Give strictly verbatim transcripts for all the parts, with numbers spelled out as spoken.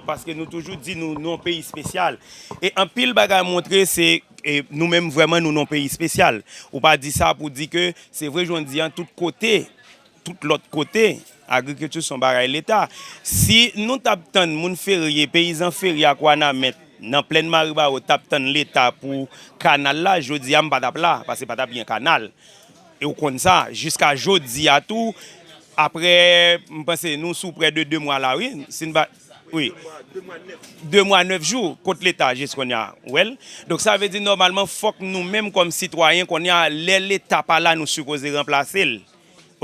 Paske nou toujou di nou, nou yon peyi espesyal. E anpil bagay montre se, e, nou menm vrèman nou, nou yon peyi espesyal. Ou pa di sa pou di ke se vre jodi an tout kote, tout lòt kote, agrikilti se yon bagay Leta. Si nou t ap tann moun Ferye, peyizan Ferye ak Wanament nan plèn Maribawo t ap tann Leta pou kanal la, jodi a m pa t ap la, paske pa t ap gen kanal. E w konn sa, jiska jodi a tou, apre, m panse nou sou prè de de mwa la, wi, si n pa, wi, de mwa nèf jou, kot Leta jis kounye a, w wè l? Donk, sa vle di, nòmalman, fòk nou menm kòm sitwayen, kounye a, lè Leta pa la, nou sipoze ranplase l.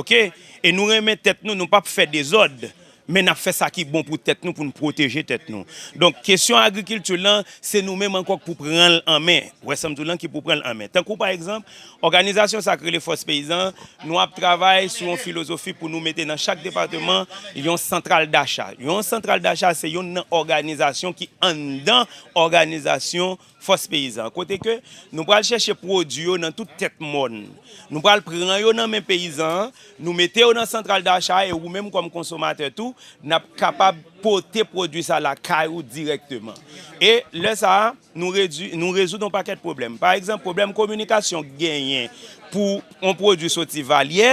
Oke? E nou renmen tèt nou, nou p ap fè dezòd, men n ap fè sa ki bon pou tèt nou, pou n pwoteje tèt nou. Donk, kesyon agrikilti lan, se nou menm ankò k pou pran l an men. Wè sa m di w lan ki pou pran l an men. Tankou, pa egzanp, òganizasyon sa k rele Fòs Peyizan, nou ap travay sou yon filozofi pou nou mete nan chak depatman yon santral dacha. Yon santral dacha, se youn nan òganizasyon ki anndan òganizasyon Fòs Peyizan. Kote ke nou pral chèche pwodui yo nan tout tèt mòn. Nou pral pran yo nan men peyizan an, nou mete yo nan santral dacha e ou menm kòm konsomatè tou, n ap kapab pote pwodui sa lakay ou dirèkteman. E lè sa a, nou redui, nou rezoud yon pakèt pwoblèm. Pa egzanp, pwoblèm kominikasyon k genyen pou yon pwodui soti Valyè,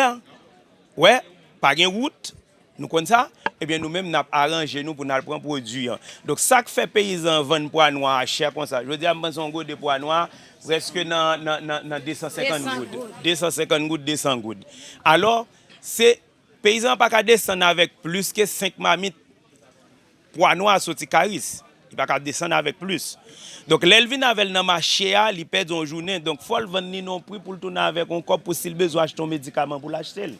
wè, pa gen wout, nou konn sa, ebyen nou menm n ap aranje nou pou n al pran pwodui an. Donk sa k fè peyizan an vann pwa nwa a chè konsa. Jodi a m panse yon gode pwa nwa prèske nan, nan, nan, nan de san senkant goud. De san senkant goud, de san goud. Alò, se peyizan an pa ka desann avèk plis ke senk mamit pwa nwa soti Karis. Li pa ka desann avèk plis. Donk, lè l vin avè l nan mache a, li pèdi yon jounen. Donk, fò l vann li nan yon pri pou l tounen avèk yon kòb pou si l bezwen achte yon medikaman pou l achte l.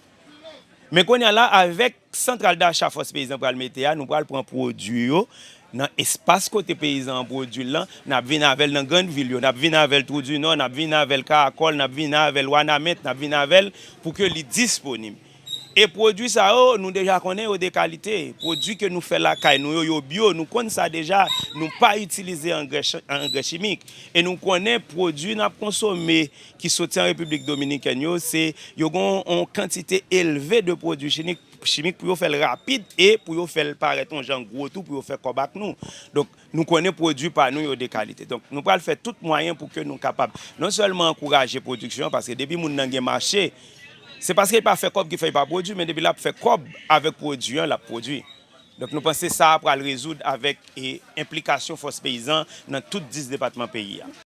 Men kounye a la, avèk santral dacha Fòs Peyizan pral mete a, nou pral pran pwodui yo nan espas kote peyizan an pwodui l lan, n ap vin avè l nan grann vil yo, n ap vin avè l Twou di Nò, n ap vin avè l Karakòl, n ap vin avè l Wanament, n ap vin avè l pou ke li disponib. E pwodui sa yo, nou deja konnen yo de kalite. Pwodui ke nou fè lakay nou yo, yo byo, nou konn sa deja, nou pa itilize angrè ch-, angrè chimik. E nou konnen pwodui n ap konsome ki soti an Repiblik Dominikèn yo, se yo gen yon kantite elve de pwodui chimik, chimik pou yo fè l rapid e pou yo fè l parèt yon jan gwo tou pou yo fè kòb ak nou. Donk, nou konnen pwodui pa nou yo de kalite. Donk, nou pral fè tout mwayen pou ke nou kapab non sèlman ankouraje pwodiksyon an, paske depi moun nan gen mache, se paske l pa fè kòb ki fè l pa pwodui, men depi l ap fè kòb avèk pwodui an, l ap pwodui. Donk, nou panse sa a pral rezoud avèk, e, enplikasyon Fòs Peyizan nan tout dis depatman peyi a.